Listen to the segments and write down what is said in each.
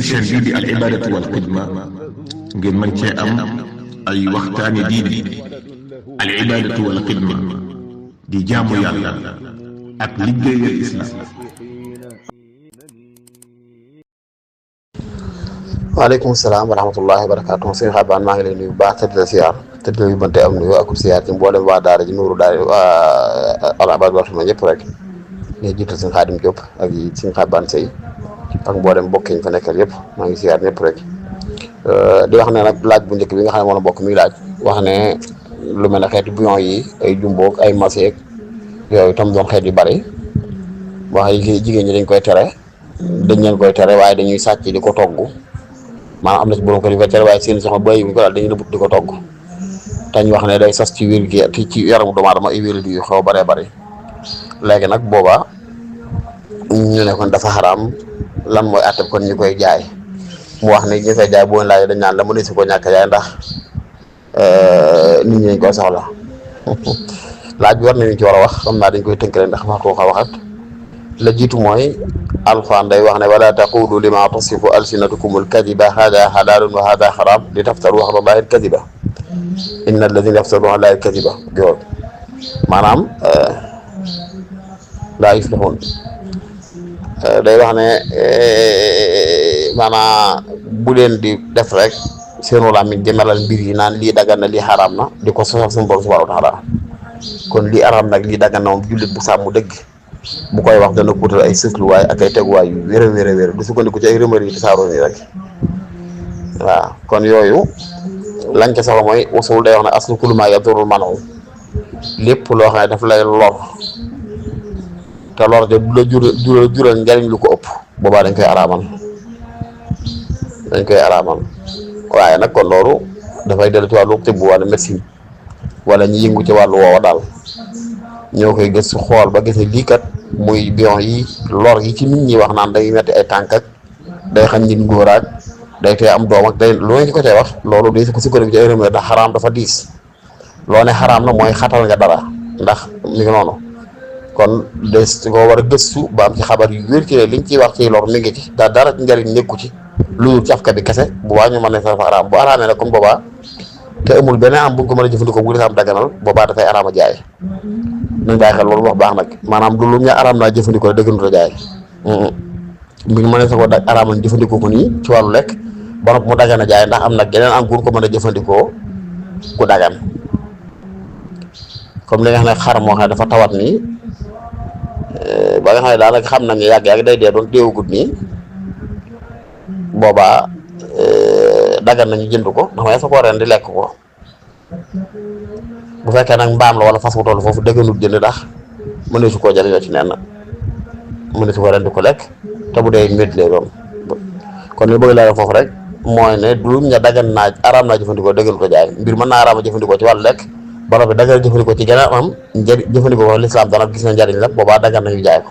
chaîne bii di al ibadatu wal xidma ngeen mën cee am ay waxtaani diine. al ibadatu wal xidma di jaamu yàlla ak liggéeyal islam. waaleykum salaam wa rahmatullahi wa barakaatu. sëñ Xabaan maa ngi lay nuyu bu baax te di la siyaar te di la yóbbante am nuyoo ak siyaar ci mboolem waa daara ji nuuru daara waa al ibadatu wal xidma ñëpp rek ngay jiital sëñ Xaadim Diop ak sëñ Xabaan Sey ak mboolem mbokk yi ñu fa nekkal yëpp maa ngi siyaar ñëpp rek di wax ne nag laaj bu njëkk bi nga xam ne moom la mbokk mi laaj wax ne lu mel ne xeeti bouillon yi ay jumboog ay maseeg yooyu tam doon xeet yu bari wax yi jigéen ñi dañ koy tere dañ leen koy tere waaye dañuy sàcc di ko togg maanaam am na ci borom kër yi koy tere waaye seen soxna bàyyi bu ko daal dañuy nëbbut di ko togg tañ wax ne day sas ci wér gi ci yaramu doomu aadama ay wér yu xaw a bëree bëri léegi nag boobaa ñu ne kon dafa xaraam lan mooy àtte kon ñu koy jaay mu wax ne ñu koy jaay boo laajee dañ naan la mënees si ko ñàkk jaay ndax nit ñi dañ koy soxla laaj bi war nañu ci war a wax xam naa dañ koy tënk rek ndax waxtu ko waxat la jiitu mooy alxuraan day wax ne wala taqulu lima tasifu alsinatukumul kadiba hada halalun wa hada haram li taftaru ala llahi alkadiba inna alladina yaftaru ala llahi alkadiba yow maanaam laa yuflihun day wax ne maanaam bu leen di def rek seenu làmmiñ di melal mbir yi naan lii dagan na lii xaraam na di ko sosal suñu borom subhanahu wa taala kon lii araam nag lii dagan na moom jullit bu sàmm dëgg bu koy wax dana kuutal ay sësluwaay ak ay teguwaay yu wér a wér a wér du sukkandiku ci ay rumeur yi tasaaroo nii rek waaw kon yooyu lañ ca soxla mooy usul day wax ne aslu kullu maa yadurul manaw lépp loo xam ne daf lay lor te lor de du la jural njariñ lu ko ëpp boobaa dañ koy araamal waaye nag kon loolu dafay dellu ci wàllu tibb wala médecine wala ñi yëngu ci wàllu woowa daal ñoo koy gëstu xool ba gis ne lii kat muy bion yi lor yi ci nit ñi wax naan day metti ay tànk ak day xañ nit ngóor ak day tee am doom ak day lu ñu ko tee wax loolu day ko sukkandiku ci ay rumeur ndax xaraam dafa diis loo ne xaraam na mooy xatal nga dara ndax mi ngi noonu kon des ko war a gëstu ba am ci xabar yu wér ci ne liñ ciy wax ci lor mi ngi ci dara njëriñ nekku ci lu cafka bi kese bu baax ñu mën ne sa fa araam bu araamee nag kon boobaa te amul beneen am bu ko mën a jëfandikoo bu lislaam daganal boobaa dafay araam a jaay nañ bàyyi xel loolu wax baax nag maanaam du lu ñu araam naa jëfandikoo dëgganut a jaay bu ñu mënee sa ko araam nañ jëfandikoo ko nii ci wàllu lekk ba noppi mu dagan a jaay ndax am nag geneen am gu ko mën a jëfandikoo ku dagan comme li nga xam ne xar moo xam ne dafa tawat nii ba nga xam ne daanaka xam nañu yàgg-yàgg day dee doon deewagut nii boobaa dagan nañu jënd ko ndax may sa ko ren di lekk ko bu fekkee nag mbaam la wala fas wu toll foofu dëgganut jënd ndax mëne su koo jëriñoo ci nen mëne su ko ren di ko lekk te bu dee métti lay doon kon li bëgg laa foofu rek mooy ne du ña dagan naa araam naa jëfandikoo dëggan ko jaay mbir mën naa araam a jëfandikoo ci wàllu lekk ba noppi dagan jëfandikoo ci gën a am njëriñ jëfandikoo ko lislaam dana gis na njëriñ la boobaa dagan nañu jaay ko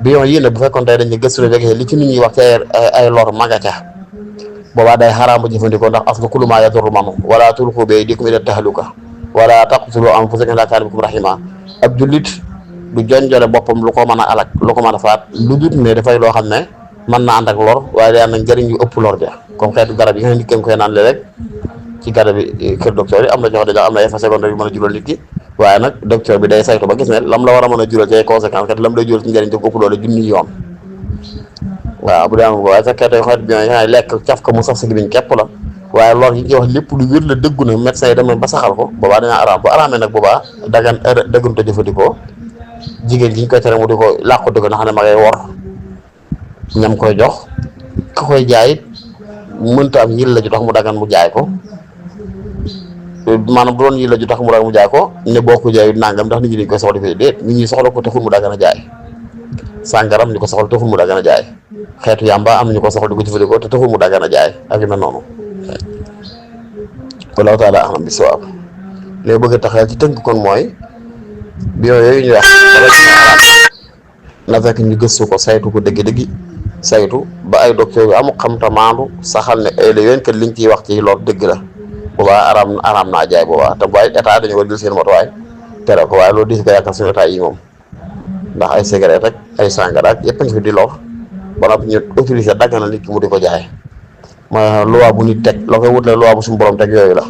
bion yii nag bu fekkoon tey dañu gëstu rek li ci nit ñi wax ci ay lor maga ca boobaa day xaraam ba jëfandikoo ndax aslu kullu maa yadurru man wala tulqu bi aydikum ila tahluka wala taqtulu anfusakum inna Allaha kaana bikum rahima ab jullit du jonjole boppam lu ko mën a alak lu ko mën a faat lu dut ne dafay loo xam ne mën na ànd ak lor waaye day am na njëriñ yu ëpp lor ja comme xeetu garab yi nga xam ne nit ki koy naan rek ci garab yi kër docteur yi am na ñoo xam ne am na effet secondaire yu mën a jural nit ki waaye nag docteur bi day saytu ba gis ne lam la war a mën a jural ci ay conséquences kat lam lay jural ci njëriñ da ko ëpp doole junni yoon waaw bu dee am waaye sa xeetu xeet bi nga lekk caf ko mu sax sa gémmiñ képp la waaye lor yi ci wax lépp lu wér la dëggu na médecin yi dem ba saxal ko boobaa dina araam bu araamee nag boobaa dagan dëggunut a jëfandikoo jigéen ji ñu koy tere mu di ko làqu di ko nga xam ne ma ngay wor ñam koy jox ka koy jaay it mënta am yil la ju tax mu dagan mu jaay ko maanaam bu doon yil la ju tax mu dagan mu jaay ko ne boo ko jaayut nangam ndax nit ñi dañ koy soxla fi déet nit ñi soxla ko taxul mu dagan a jaay sàngaram ñu ko soxla taxul mu dagan a jaay xeetu yàmba am ñu ko soxla di ko jëfandikoo te taxul mu dagan a jaay ak yu mel noonu wallahu taala alam bi sawaab léegi bëgg a taxawal ci tënk kon mooy bion yooyu ñu wax na fekk ñu gëstu ko saytu ko dëgg-dëgg saytu ba ay docteur yu amu xam te maandu saxal ne ay la yoon kat liñ ciy wax ci loolu dëgg la boobaa araam naa jaay boobaa te waaye état dañu war jël seen matuwaay tere ko waaye loolu di si ko yàqal suñu état yi moom ndax ay cigarette ak ay sàngara ak yëpp a ngi fi di lor ba noppi ñu autorisé dagg na nit ki mu di ko jaay mooy loi bu nit teg loo koy wutale loi bu suñu borom teg yooyu la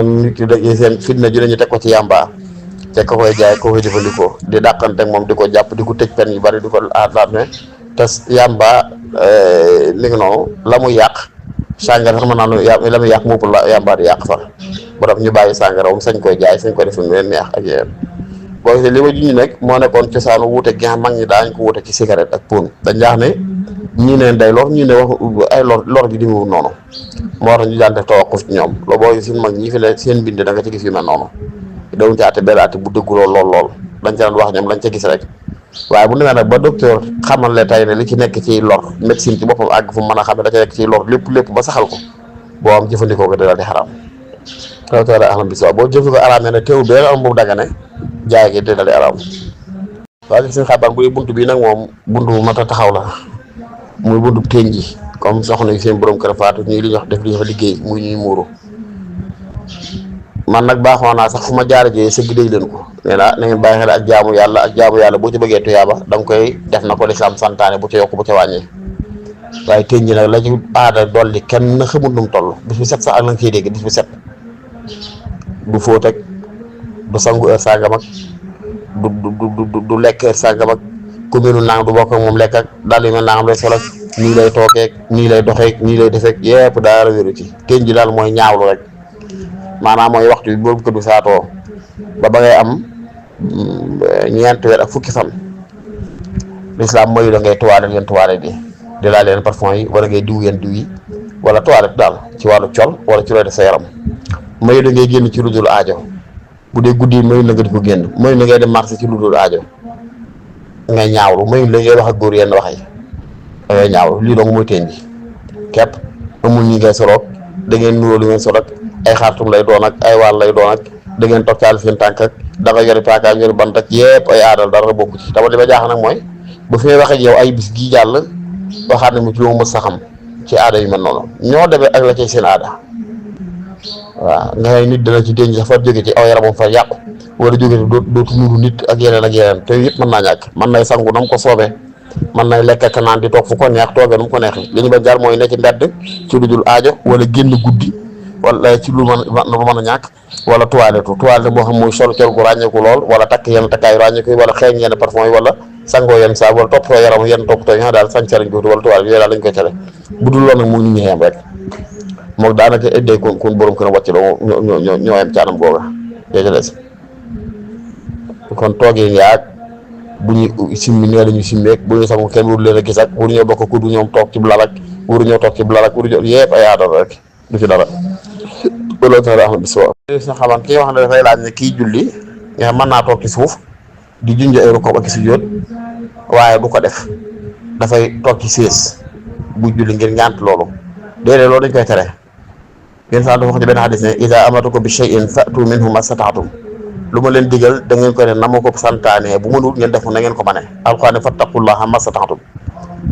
nit ki dañuy seen fitna ju ne ñu teg ko ci yàmba te ko koy jaay ko koy jëfandikoo di dàqante moom di ko jàpp di ko tëj pen yu bari di ko aatame te yàmba li nga noonu la muy yàq sàngara sax mën naa la muy yàq moom la yàmba di yàq sax ba tax ñu bàyyi sàngara moom sañ koy jaay sañ koy def lu leen neex ak yéen boo gisee li ma junj nag moo nekkoon cosaanu wuute gi nga xam mag ñi daañ ko wuute ci cigarette ak pon dañ jaax ne ñii neen day lor ñii ne wax ay lor ji dimu noonu moo tax ñu daan def tawakkuf ci ñoom loolu boo gis suñu mag ñi fi ne seen bind da nga ci gis yu mel noonu dawuñ ci àtte benn àtte bu dëggu lool dañ ca daan wax ñoom lañ ca gis rek waaye bu demee nag ba docteur xamal le tey ne li ci nekk ci lor médecine ci boppam àgg fu mu mën a xam ne da ca nekk ci lor lépp ba saxal ko boo am jëfandikoo ko dina di xaraam tawtara ahlam bi boo jëfandikoo araam ne teew bee am bu dagga ne jaay gi dina di araam waaye suñu xabaar bu dee buntu bi nag moom buntu bu mat a taxaw la muy buntu teeñ ji comme soxna yi seen borom kër faatu ñuy li ñuy wax def li ñuy wax liggéey muy ñuy muuru man nag baaxoo naa sax fu ma jaara jee sëgg day leen ko nee na ngeen bàyyi xel ak jaamu yàlla boo ci bëggee tuyaaba da nga koy def na ko lislaam santaane bu ca yokk bu ca wàññi waaye teeñ ji nag la ci aada dolli kenn xamul nu mu toll bis bu set sax ak la nga koy dégg bis bu set du fóot ak du sangu heure sàngam ak du lekk heure sàngam ak ku melul naa du bokk ak moom lekk ak daal yu mel naa xam lay sol ak nii lay toogeeg nii lay doxeeg nii lay defeeg yépp daara wéru ci teeñ ji daal mooy ñaawlu rek maanaam mooy waxtu bi boobu kër du saatoo ba ngay am ñeenti weer ak fukki fan lislaam mayu la ngay toilette yeen toilette yi di laa leen parfum yi wala ngay diw yeen diw yi wala toilette daal ci wàllu col wala ci looy def sa yaram mayu la ngay génn ci lu dul aajo bu dee guddi yi mayu la nga di ko génn mayu la ngay dem marché ci lu dul aajo ngay ñaawlu mayu la ngay wax ak góor yenn wax yi ngay ñaawlu lii dong mooy teen ji képp amul ñi ngay soloog da ngeen nuróo li ngeen solog ay xaartum lay doon ak ay waal lay doon ak da ngeen toog caal seen tànk ak da nga yori paakaam yori bant ak yëpp ay aadal dara bokku ci dama li ma jaaxal nag mooy bu fi may waxee yow ay bis gii jàll waxaat ne mu ci lu ma mës a xam ci aada yu mel noonu ñoo demee ak la ci seen aada waaw nga xam nit dana ci denc sax fa jóge ci aw yaramam fa yàqu wala jóge ci dootu nuru nit ak yeneen te yëpp mën naa ñàkk mën nay sangu na mu ko soobee mën nay lekk ak naan di toog fu ko neex toogee nu mu ko neexee li ñu bañ jaar mooy ne ci mbedd ci lu dul aajo wala génn guddi wala ci lu mën a ñàkk wala toilette boo xam muy sol col gu ràññeeku lool wala takk yenn takkaayu ràññeeku yi wala xeeñ yenn parfum yi wala sangoo yenn saabu wala toppatoo yaram yenn toppatoo yi nga xam daal sañ cariñ wala toilette yooyu daal lañ koy tere bu dul loolu nag mu nit ñi xem rek moom daanaka ëddee kun borom kën a wàcc loo ñoo yem caanam googa yooyu des kon toogee yaag bu ñu simmi nee lañu simmeeg bu ñu sangu kenn wuru leen a gis ak wuru ñoo bokk ku du ñoom toog ci lalak wuru ñoo toog ci lalak wuru yëpp ay aadal rek du ci dara loolu taala ahmad bis sa xaman ki nga wax ne dafay laaj ne kii julli nga xam mën naa toog ci suuf di junj ay rukkoo ak sujjóot waaye bu ko def dafay toog ci sées bu julli ngir ngànt loolu déedéet loolu dañ koy tere yéen sax dafa wax ci benn xadis ne iza amartukum bi shay'in fa'tu minhu mastata'tum lu ma leen digal da ngeen ko ne na ma ko santaane bu mënul ngeen def na ngeen ko mane alxuraan fattaqullaha mastata'tum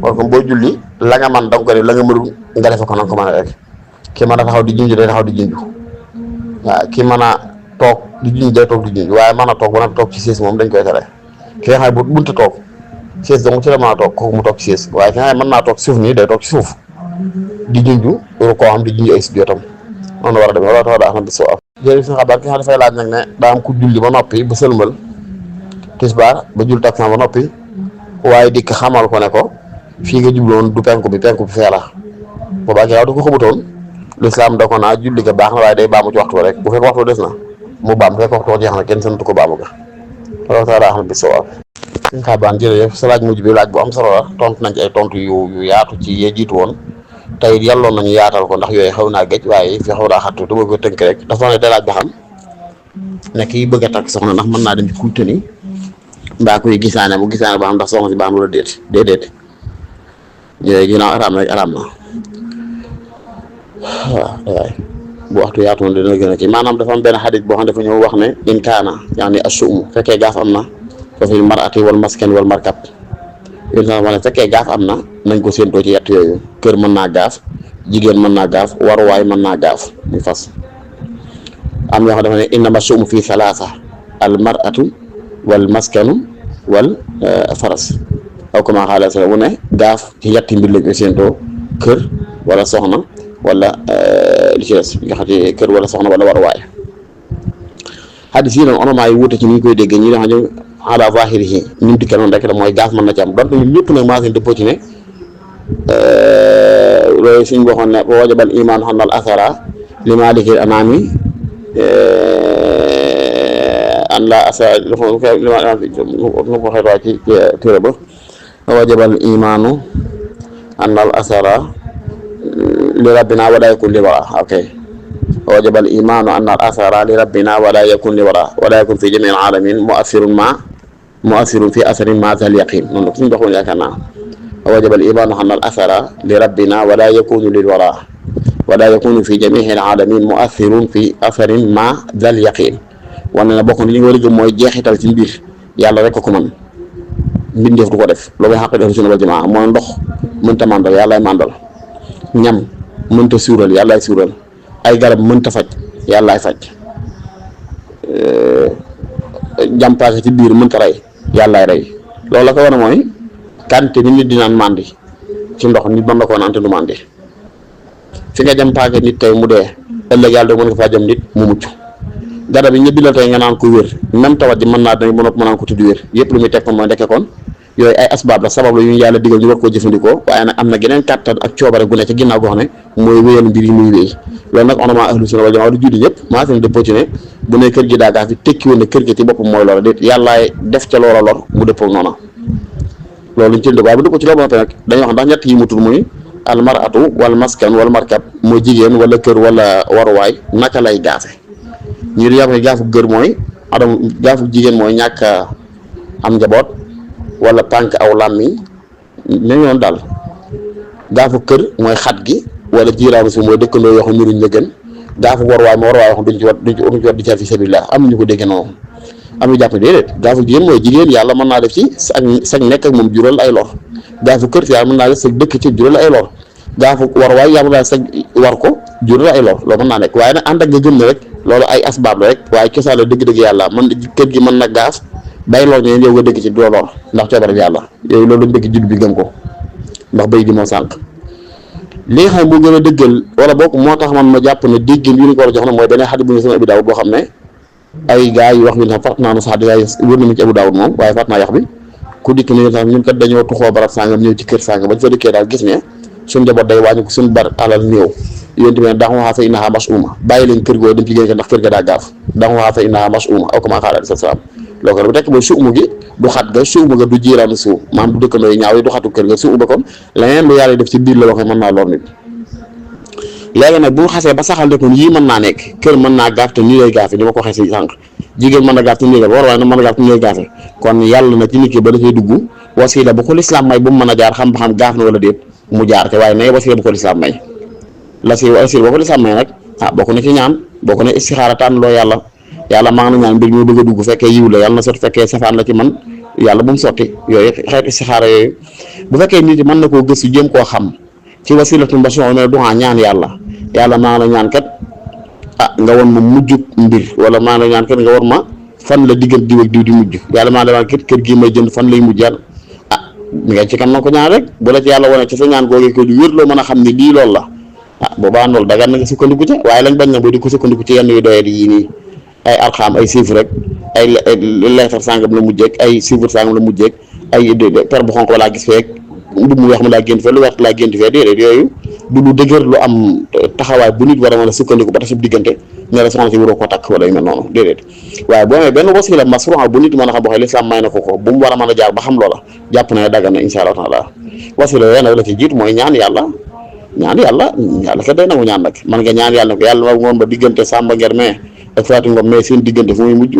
kon comme boo julli la nga man da nga ko ne la nga mënul nga defe ko na nga ko mane rek ki mën a taxaw di junj day taxaw di junj waaw ki mën a toog di junj day toog di junj waaye mën a toog ba na toog ci siis moom dañ koy tere ki nga xam ne bu bunta toog siis donc ci la mën a toog kooku mu toog ci siis waaye ki nga xam ne mën naa toog ci suuf nii day toog ci suuf di junj koo xam di junj ay si jotam noonu war a demee loolu tax daa xam ne soo am jërëjëf suñu xabaar ki nga xam dafay laaj nag ne daa am ku julli ba noppi ba sëlmal tisbaar ba jul takkusaan ba noppi waaye dikk xamal ko ne ko fii nga jubloon du penku bi fee la boobaa gi du ko xamutoon lislaam da ko naa julli ga baax na waaye day baamu ci waxtu rek bu fekk waxtu des na mu baam fekk waxtu jeex na kenn santu ko baamu ga loolu tax daa xam ne soo am suñu xabaar jërëjëf sa laaj mujj bi laaj bu am solo la tontu nañ ci ay tontu yu yaatu ci yee jiitu woon tey yàlloon nañu yaatal ko ndax yooyu xaw naa géej waaye fi xaw naa xattu dama ko tënk rek dafa ne day laaj ba xam ne kii bëgg a takk soxna ndax mën naa dem ci kuy tëni mbaa kuy gisaane ba xam ndax soxna si baax na wala déedéet yooyu ginnaaw araam rek araam na waaw bu waxtu yaatu woon dina gën a kii maanaam dafa am benn xadis boo xam ne dafa ñëw wax ne in kaana yaani assuum fekkee gaaf am na foofu marati wal maskan wal markab yooyu sax ma ne fekkee gaaf am na nañ ko séentoo ci yett yooyu kër mën naa gaaf jigéen mën naa gaaf waruwaay mën naa gaaf muy fas am yoo xam dafa ne innama suumu fii salaasa al maratu wal maskanu wal faras aw kama xaala sa wu ne gaaf ci yetti mbir lañ koy séentoo kër wala soxna wala li ci des nga xam ne kër wala soxna wala waruwaay. xadis yi nag onomaa yi wuute ci ni ñu koy déggee ñi nga xam ne ala zahirihi ni mu dikkee noonu rek la mooy gaaf mën na ci am donte ñun ñëpp nag maa ngi dëppoo ci ne loolu suñ waxoon ne ba wajabal iman xanal asara li maalikil anaami an la asara nu ko xeet waa ci téere ba wajabal imaanu xanal asara li rabbina wala yakun li wara ok wajabal imaanu anna al asara li rabbina wala yakun li wara wala yakun fi jami al alamin muassirun fi asarin ma zal yaqin noonu la suñu doxoon yaakaar naa wajabal imaanu anna al asara li rabbina wala yakunu lil wara wala yakunu fi jami al alamin muassirun fi asarin ma zal yaqin wane na bokk na li nga war a gëm mooy jeexital ci mbir yàlla rek ko mën mbindeef du ko def loolu xaq ahlu sunna wal jamaa mooy ndox mënta màndal yàllaay màndal ñam mënta suural yàllaay suural ay garab mënta faj yàllaay faj jàmpaase ci biir mënta rey yàllaay rey loolu la ko war a mooy quantité ni nit di naan màndi ci ndox nit mën na koo naan te du màndi fi nga jàmpaake nit tey mu dee ëllëg yàlla da mën nga faa jëm nit mu mucc garab yi ñëpp la tey nga naan ko wér même tawat ji mën naa da mën naan ko tudd wér yëpp lu muy teg kon mooy ndekke kon yooyu ay asbaab la sabab la yu ñu yàlla digal ñu war koo jëfandikoo waaye nag am na geneen kàttan ak coobare gu ne ci ginnaaw goo xam ne mooy wéyal mbir yi muy wéy loolu nag onamaa ahlu sunna wal jamaa du juddi ñëpp maa seen dëppoo ci ne bu ne kër gi daa gaa fi tekki woon ne kër gi ci boppam mooy lor déet yàllaay def ca loola lor mu dëppoo noona loolu ñu ci dëgg waaye bu dëppoo ci loolu ba nag dañuy wax ndax ñett yi mu tudd muy al maratu wal maskan wal markab mooy jigéen wala kër wala waruwaay naka lay gaafe ñu di yàpp ne gaafu gër mooy adam gaafu jigéen mooy ñàkk am njaboot wala tànk aw làmmiñ ne ñoon daal gaafu kër mooy xat gi wala jiiraanu si mooy dëkkandoo yoo xam niruñ la gën gaafu waruwaay ma waruwaay wax duñ ci war di jar fi sabilillah am ñu ko déggee noonu am ñu jàpp ne déedéet gaafu jigéen mooy jigéen yàlla mën naa def ci sañ nekk ak moom jural ay lor gaafu kër yàlla mën naa def sa dëkk ci jural ay lor gaafu waruwaay yàlla mën naa sañ war ko jural ay lor loolu mën naa nekk waaye nag ànd ak nga gëm ne rek loolu ay asbaab la rek waaye cosaan la dëgg-dëgg yàlla man kër gi mën na gaaf bay lor ñeen yow nga dëkk ci doo lor ndax coobare yàlla yooyu loolu lañ bëgg judd bi gëm ko ndax bay di moo sànq li nga xam ne moo gën a dëggal wala boog moo tax man ma jàpp ne déggin yu ñu ko war a jox na mooy beneen xadis bu ñu sama Abi Daawud boo xam ne ay gars yi wax bi xam fàtt naa na sax di wër na mu ci Abu Daawud moom waaye fàtt naa yax bi ku dikk ni sax ñun kat dañoo tuxoo barab sàngam ñëw ci kër sàngam bañ fa dikkee daal gis ne suñ njaboot day wàññi ko suñ bar alal néew yéen tamit daa waxaa fa innahaa mas'uuma bàyyi leen kër goo dem ci génn ko ndax kër ga daa gaaf daa waxaa fa innahaa mas'uuma aw kamaa qaala alayhi salaam loo ko bu tekk mooy suumu gi du xat ga suumu ga du jiiraanu suuf maanaam du dëkkandoo yi ñaaw yi du xatu kër ga suumu ba kon leneen lu yàlla def ci biir la waxee mën naa lor nit léegi nag bu xasee ba saxal dëkkoon yii mën naa nekk kër mën naa gaaf te nii lay gaafe ni ma ko waxee si sànq jigéen mën na gaaf te nii lay war waaye nag mën na gaaf te nii lay gaafe kon yàlla na ci nit ki ba dafay dugg wasiila bu ko lislaam may bu mu mën a jaar xam ba xam gaaf na wala déet mu jaar te waaye nay wasiila bu ko lislaam may wasiila boo ko lislaam may nag bokk na ci ñaan bokk na istixaara tànn loo yàlla maa ngi ñaan mbir mi bëgg a dugg fekkee yiw la yàlla na sotti fekkee safaan la ci man yàlla bu mu sotti yooyu xeet istixaara yooyu bu fekkee nit mën na koo gëstu jéem koo xam ci wasiilatu mbasoo ne duxaa ñaan yàlla maa la ñaan kat nga won ma mujjub mbir wala maa la ñaan kat nga war ma fan la diggal diw ak diw di mujj yàlla maa la ñaan kat kër gii may jënd fan lay mujj yàlla mi nga ci kan na ko ñaan rek bu la ci yàlla wane ci sa ñaan googee ko du wér loo mën a xam ne lii loolu la boobaa loolu dagan na nga sukkandiku ci waaye lañ bañ na boo di ko sukkandiku ci yenn yu doyee di yii nii ay arxaam ay chiffre rek ay lettre sangam la mujjeeg ay chiffre sangam la mujjeeg ay per bu xonk walaa gis feek mbub mu weex ma laa génn fee lu weex laa génn fee déedéet yooyu du lu dëgër lu am taxawaay bu nit war a mën a sukkandiku ba tax diggante ne la soxna si waroo ko takk wala yu mel noonu déedéet waaye boo amee benn wasila masruha bu nit mën a xam boo xam lislaam may na ko bu mu war a mën a jaar ba xam loola jàpp na daggan na insha allah taala wasila yooyu nag la ci jiitu mooy ñaan yàlla kat day nangu ñaan nag man nga ñaan yàlla ne ko yàlla ngoon ba diggante Samba Nger mais ak Fatou Ngom mais seen diggante fu muy mujj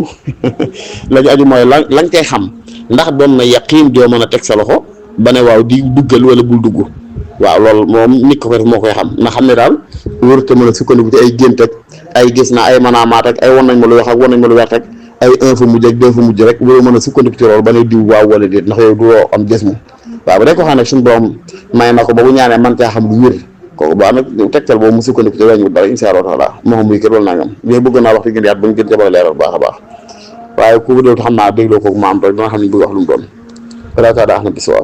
la ñu aju mooy lañ koy xam ndax doon na yaqiin joo mën a teg sa loxo ba ne waaw di duggal wala bul dugg waaw loolu moom nit ko def moo koy xam na xam ne daal wër te mën a sukkandiku ci ay gént ak ay gis na ay manaamaat ak ay won nañ ma lu wax ak won nañ ma lu wert ak ay un fa mujj ak deux fa mujj rek waroo mën a sukkandiku ci loolu ba ne diw waaw wala déet ndax yooyu du loo am gis mu waaw bu dee ko xam ne suñu borom may na ko ba bu ñaanee man caa xam lu wér kooku ba nag tegtal boobu mu sukkandiku ci weñu dara insha Allah taala moo xam muy kër wala nangam léegi bëgg naa wax ci gën yaat ba ñu gën ca bëgg a leeral baax a baax waaye ku dee xam naa dégloo kooku ma am rek danga xam ne bëgg wax lu mu doon wala taa daa xam ne bis waaw